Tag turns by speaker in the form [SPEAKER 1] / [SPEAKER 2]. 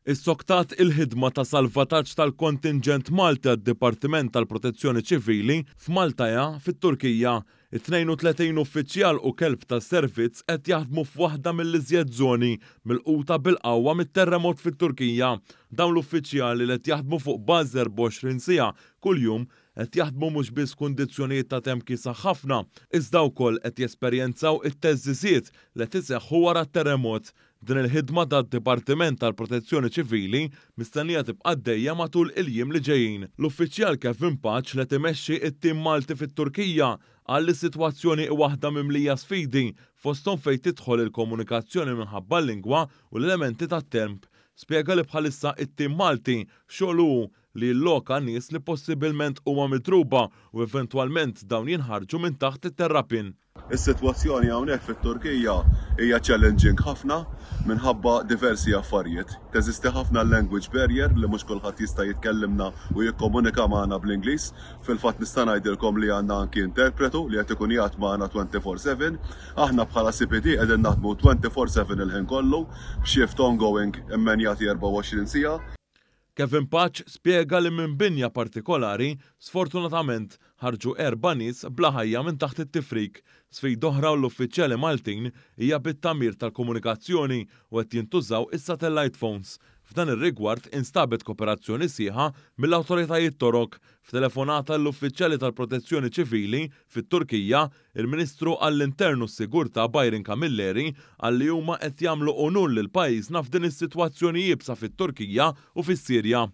[SPEAKER 1] Issoktat il-ħidma ta' salvataġġ tal-kontinġent Malti għad-Dipartiment tal-Protezzjoni Ċivili f'Maltaja, fit-Turkija. It-32 uffiċjal u kelb tas-servizz qed jaħdmu f'waħda mill-iżjed żoni milquta bil-qawwa mit-terremot fit-Turkija. Dawn l-uffiċjali li qed jaħdmu fuq bażi 24 siegħa kuljum qed jaħdmu mhux biss f'kundizzjonijiet ta' temp kiesaħ ħafna, iżda wkoll qed jesperjenzaw it-theżżiżiet li qed iseħħu wara t-terremot. Din il-ħidma tad-Dipartiment tal-Protezzjoni Ċivili mistennija tibqa' għaddejja matul il-jiem li ġejjin. L-uffiċjal Kevin Pace li qed imexxi t-tim Malti fit-Turkija qal li s-sitwazzjoni hi waħda mimlija sfidi fosthom fejn tidħol il-komunikazzjoni minħabba l-lingwa u l-elementi tat-temp. Spjega li bħalissa t-tim Malti xogħlu hu li jilloka nies li possibilment huma midruba u eventwalment dawn jinħarġu minn taħt it-terrapien.
[SPEAKER 2] Is-sitwazzjoni hawnhekk fit-Turkija hija challenging ħafna minħabba diversi affarijiet. Teżisti ħafna l-language barrier li mhux kulħadd jista' jitkellimna u jikkomunika magħna bl-Ingliż. Fil-fatt nista' ngħidilkom li għandna anki interpretu li qed ikun jgħid magħna 24/7. Aħna bħala CPD qegħdin naħdmu 24/7 il-ħin kollu b'shift ongoing immenjati 24 siegħa.
[SPEAKER 1] Kevin Pace spjega li minn binja partikolari, sfortunatament, ħarġu erba' nies bla ħajja minn taħt it-tifrik. Sfida oħra għall-uffiċjali Maltin hija bit-tagħmir tal-komunikazzjoni u qed jintużaw is-satellite phones. F'dan ir-rigward instabet koperazzjoni sħiħa mill-awtoritajiet Torok. F'telefonata lill-uffiċjali tal-Protezzjoni Ċivili fit-Turkija, Il-Ministru għall-Intern u s-Sigurtà Byron Camilleri qal li huma qed jagħmlu unur lil pajjiżna f'din is-sitwazzjoni iebsa fit-Turkija u fis-Sirja.